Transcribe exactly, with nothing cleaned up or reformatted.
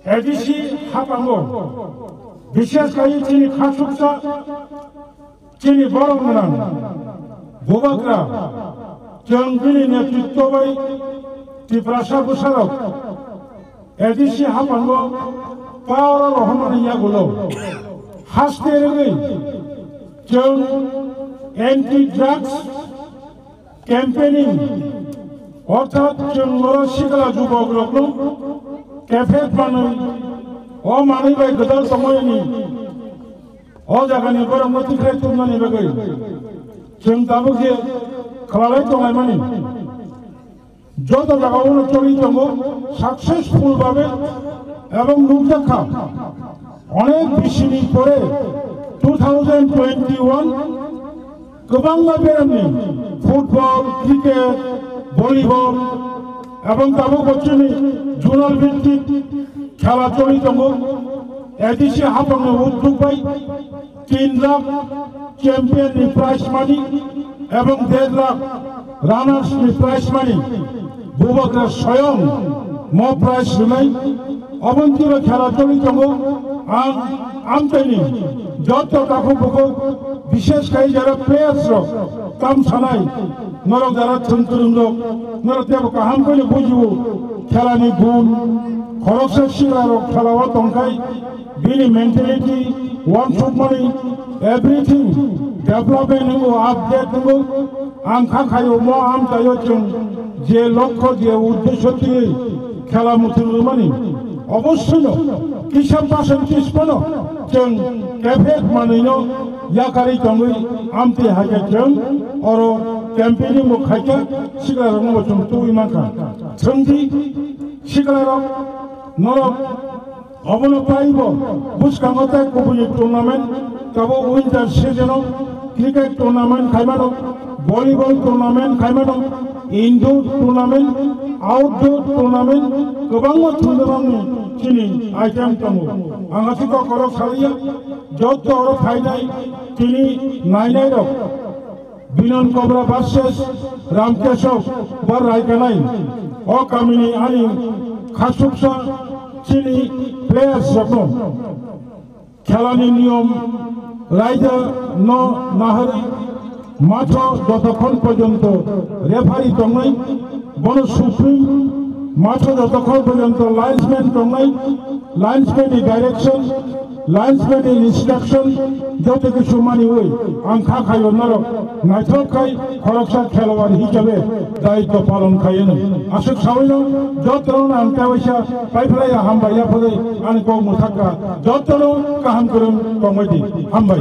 A D C haphango, bishes khai chini khasuksa, chini borom gwnang bubagra, chwng bini netritwo bai Tiprasa bwsarok A D C haphango power o rohormani yagulo haste rwgwi chwng anti drugs campaigning, orthat chwng oro sikla jubokrokno kephek manwi, o manwi bai gwdal tongmani, o jagani borokno tikhlai tubnani bagwi chwng tabuk je khlai tonglaimani. Joto jagao choli tongo successful babe ebong nukjakha. Onek bisini pore two thousand twenty-one kwbangma beramni football, cricket, volleyball ebong tabuk bochini zonal bhittik khela choli tongo. A D C haphangni uddog bai tin lakh champion ni prize money ebong der lakh runners ni prize money bubagra soyong mo prize rwnai. Oboni twibo khela choli tongo. Ang amchaini joto takhuk bukhuk, bishes khai jara players rok tam sanai, norok jara thwng kwrwng rok, norok teibo kaham khe bujiwo khelani gun. Khoroksa sikla rok khela o tongkhai, bini mentality, wansukmani, everything development nungo, update nungo. Ang kha khaio mo amchaio chwng je lokho, je uddesho twiwi khela muthung rwmani, obossoino kisa percentage phano chwng kephek manwino yakarwi tongwi amtwi hai khe chwng oro campaigning bo khaikha, siklarokno bo chwng tubui mankha. Chwngdi siklarok, norok Obono paibo bwskango tei kubuni tournament, tabuk winter season o cricket tournament khaimano, volleyball tournament khaimano, indoor tournament, outdoor tournament, kwbangma thwngjamakni chini item tongo. Ang aswk kokrok saliya, joto oro phainai tini nainairok. Binon Kobra versus Ramkesok bo raikanai. O kamini ani khasuksa chini players rokno khelani niyom raida no naharwi matho jotokhon porjonto referee tongnai, bono supreme matho jotokhon porjonto linesman tongnai, linesman ni direction, linesman ni instruction, joto kisu maniwi ang kha khaio norok naithok khai khoroksa khelwar hisabe daitto palon khaiyano. Aswk sawino jotono ang tewaisa paiphlaiya hambai yaphagwi ani kok mwthakka jotono kaham kwrwng tongbaidi. Hambai.